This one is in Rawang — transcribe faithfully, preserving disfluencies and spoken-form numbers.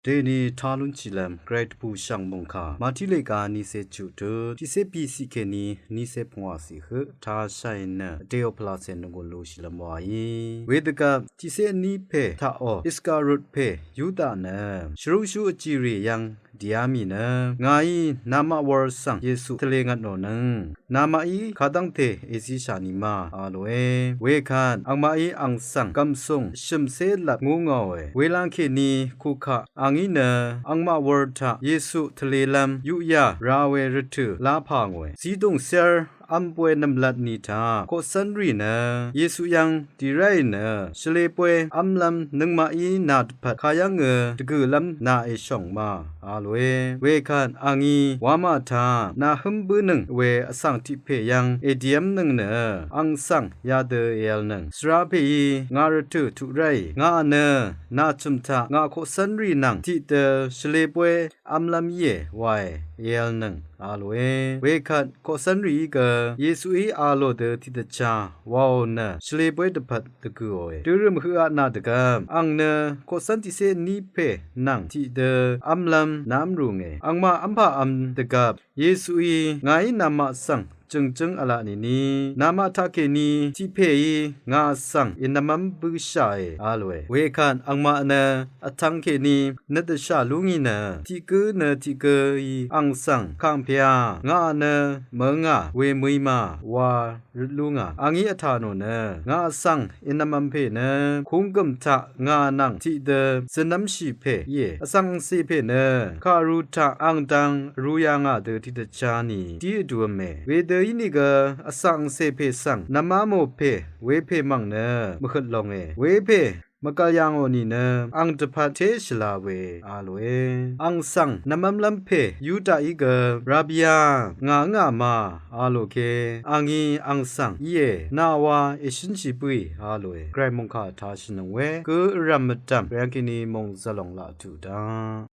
Deni talun chilvm Great Pushang Mungka Mati leka nise chutu tise pisi keni nise pungwa si hu tashayin vdeo palase nungun lu shilvm wa yi. Wedega tise ni pe ta o Iskarut pe Yuda ne shirushu achiri yang diami ne ngayi nama wor sang Yesu tele ngat no nang. Namaí kadv́ngte èzishà nìma a lòe. Wekvt angmaqí ang svng gv̀msùng shø̀mcé lvp ngú ngàòe. Welangkèní kukaq angí nø angmaq wur taq Yesu tvlelv́m yuqyà ra we rvtø̀ lápà ngòe. Zidùng sér v́m bwe nv̀mlat ni taq koqcv́nrì nø Yesu yv́ng dì ráì nø shvlē bwe v́mlv́m nøngmaqí nà dvpvt kayv́ngø dvgø̀lv́m nà èshòng ma a lòe. Wekvt angí wamà taq nàhǿm bǿnøng we vsvng tiq pè yv́ng èdiv́mnøng nø ang svng yadø èvlnøng. Svra pèí ngà rvtø̀ tuq ráì ngà nø nà chø̀m taq ngà koqcv́nrì nvng tiqdø shvlē bwe v́mlv́m íe wae èvlnøng a lòe. Wekvt koqcv́nrìí gø Yesuí a lò dø tiqdvchá waò nø shvlē bwe dvpvt dvgø̀òe. Dørø̀m høq atnà dvgvp ang nø koqcv́n tiqcé ní pè nvng tiqdø v́mlv́m nv́m rùnge. Angmaq v́mpà v́m dvgvp Yesuí ngàí namaq svng jø̀ngjǿng v̄la nìni namaq taqkèní tiq pèí ngà svng ènv̄mv́m bǿshàe a lòe. Wekvt angmaq nø vtv̄ng kèní nøt dvshà lú ngì nø tiq gǿ nø tiq gǿí ang svng kàngpèá ngà nø mø̀ǿngà we mø̀í ma wa røt lú ngà angí vtà nò nø ngà svng ènv̄mv̄m pè nø kúnggø̀m taq ngà nvng tiqdø zø̀nv́mshì pè íe. Vsvng angcè pè nø kàru taq ang dang vru yà ngà dø tiqdvchá ni dí vduv̄me. Wedø ínìgø vsvng angcè pè svng nvmá mò pè wepè mv̀ng nø mvhøt longe. Wepè mvgvl yà ngò nìnø ang dvpvt té shvla we a lòe. Ang svng nvmv́mlv́m pè Yudaí gø Rabia ngà ǿngà ma a lò ke angí ang svng íe nàwa èshǿnshì bǿì a lòe. Gvray mòngkà tashìnøng we gø vrv̀m mvdv̀m vrv̀m kèní mòngzvlòng laq tuq daq